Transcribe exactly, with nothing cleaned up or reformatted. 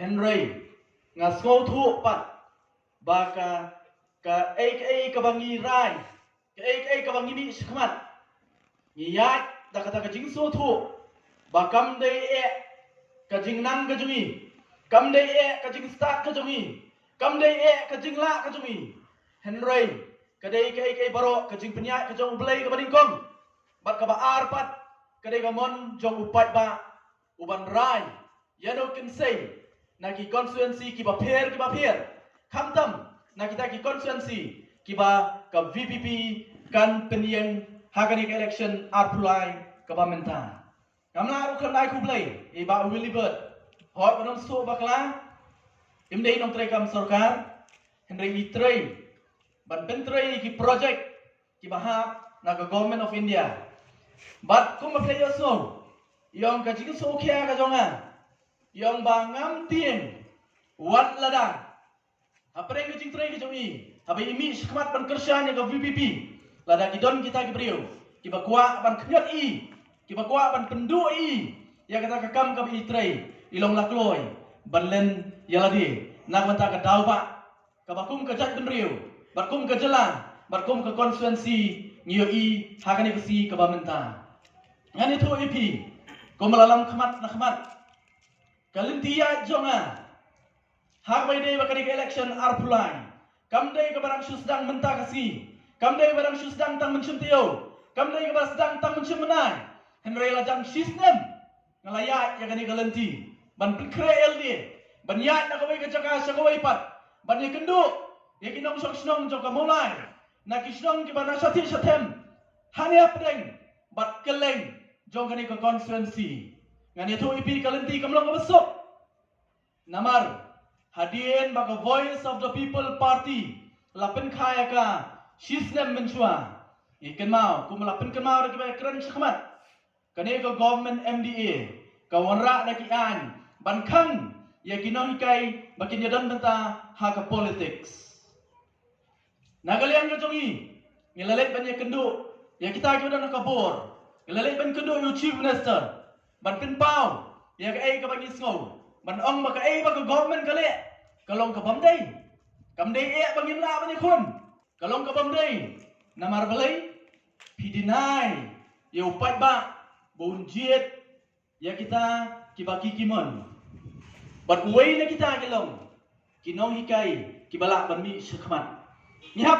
Hynrei nga sngewthuh pat ba ka, ka ei ka ei kaba ngi rai, ka ei ka ei kaba ngi mih shakhmat, ngi ïaid da kata ka jingsngewthuh ba kam dei eh ka jingnang ka jong ngi, kam dei eh ka jingstad ka jong ngi, kam dei eh ka jinglah ka jong ngi. Hynrei ka dei ka ei ka ei baroh ka jingpynïaid ka jong U Blei kaba nyngkong. Bad kaba ar pat ka dei ka mon jong u paidbah uban rai ïa u kynthei na ki constituency kiba pher kiba pher, khamtam na kita ki constituency kiba ka V P P kan pynïeng ha kane ka election arphew lai kaba mynta. Ngam lah ruh khlem ai khublei ïa i Bah Willibert, hooid ba nongsuh bakla, im dei nongtrei kam sorkar, hynrei i trei ban pyntrei ïa ki project kiba hap na ka Government of India. Bad kumba phi la ïohsngew, i ong ka jingsngewkhia ka jong nga, i ong ba ngam tieng wat lada hapdeng ka jingtrei ka jong i, haba i mih shakhmat ban kyrshan ïa ka V P P, lada ki don kita ki briew kiba kwah ban khñiot i, kiba kwah ban pynduh i ïa kata ka kam kaba i trei, i long la kloi ban len ïa lade na ka bynta ka daw ba kaba kum ka jaitbynriew bad kum ka jylla bad kum ka constituency ngi ïohi ha kane ka sngi kaba mynta. Ngan ïathuh ïa phi kumba la lam khmat na khmat, ka lynti ïaid jong nga ha kaba ïadei bad kane ka election arphew lai kam dei kaba dang shu sdang mynta ka sngi, kam dei kaba dang shu sdang tang mynshem taïew, kam dei kaba sdang tang mynshem bnai. Hynrei la jong shisnem nga la ïaid ïa kane ka lynti ban pynkhreh ïa lade, ban ïaid na kawei ka jaka sha kawei pat, ban ïakynduh ïa ki nongshong shnong jong ka Mawlai, na ki shnong kiba na shathie shathem hangne hapdeng bad kylleng jong kane ka constituency. Ngan ïathuh ïa phi ka lynti kam long kaba suk. Namar hadien ba ka Voice of the People Party la pynkha ïa ka shisnem mynshuwa, ngi kynmaw kumba la pynkynmaw da kiba ïakren shakhmat, kane ka government M D A ka wanrah da ki aiñ ban khang ïa ki nonghikai ba kin ïadon bynta ha ka politics. Na ka liang ka jong ngi, ngi la leit ban ïakynduh ïa kita kiba don ha ka bor, ngi la leit ban kynduh ïa u Chief Minister ban pynpaw ïa kaei kaba ngi sngew, ban ong ba kaei ba ka government ka leh ka long ka bym dei. Kam dei eh ba ngim lah ban ïakhun, ka long ka bym dei. Namar balei? Phi deny ïa u paidbah ba un jied ïa kita kiba ki ki mon. Bad uwei na kita ki long ki nonghikai kiba lah ban mih shakhmat. Ngi hap